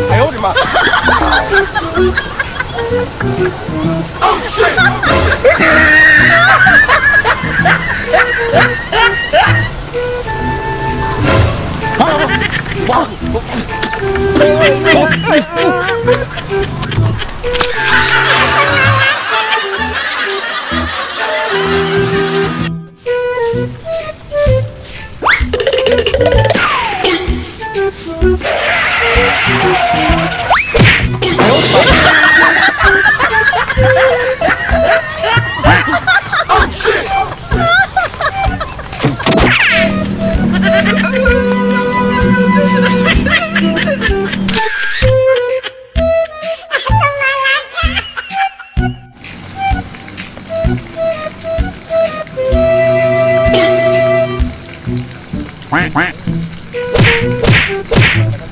哎呦我的妈！Oh shit！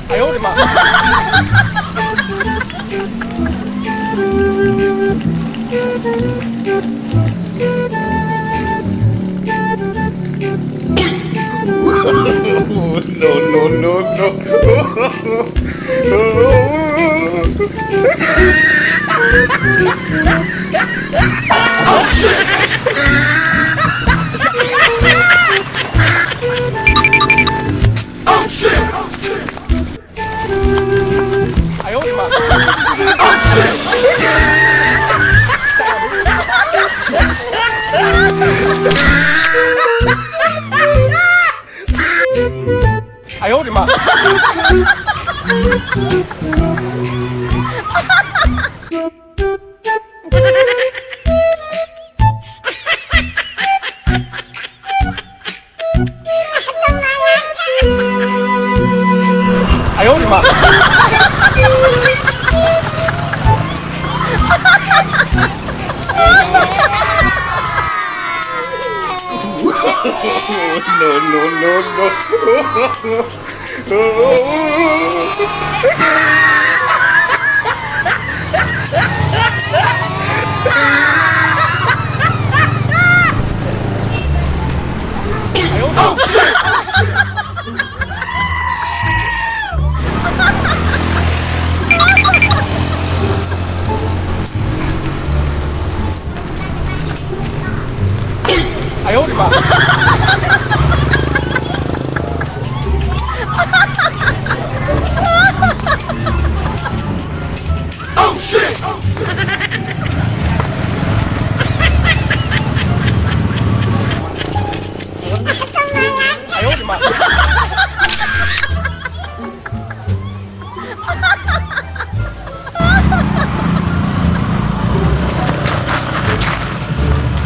哎呦我的妈！ No, no, no, no. Oh shit! Oh shit! 哎呦我的妈！Oh shit! 哎呦我的妈！哎呦我的妈！ No, no, no, no. Oh shit! 哎呦我的妈！Oh shit! 哎呦我的妈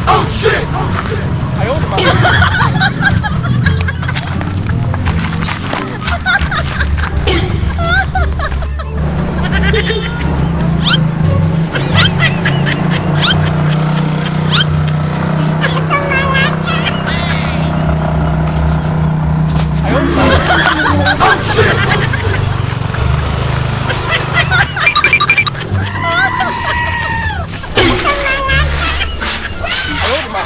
！Oh shit! 哎呦我的妈！哎呦我的妈！Oh shit! 哎呦我的妈！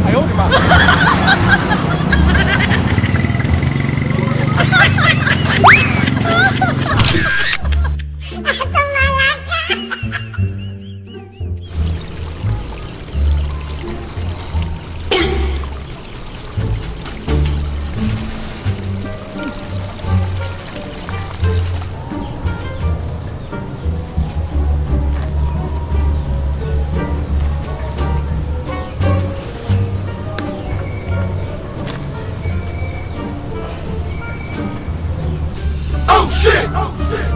哎呦我的妈！Oh shit! Oh shit!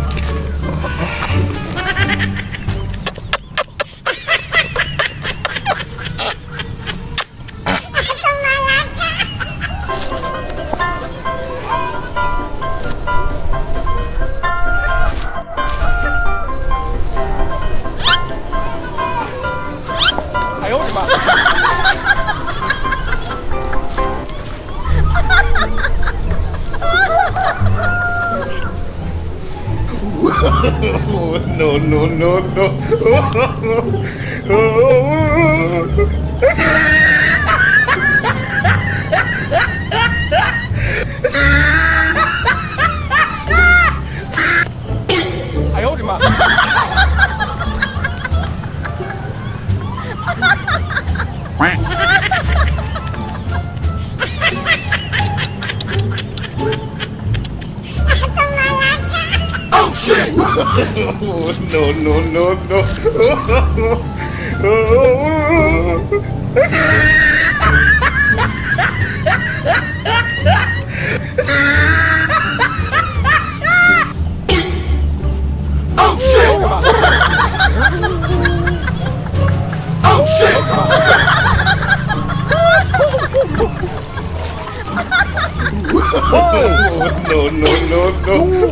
No, no, no, no. 哎呦我的妈！ No, no, no, no. No, no, no, no.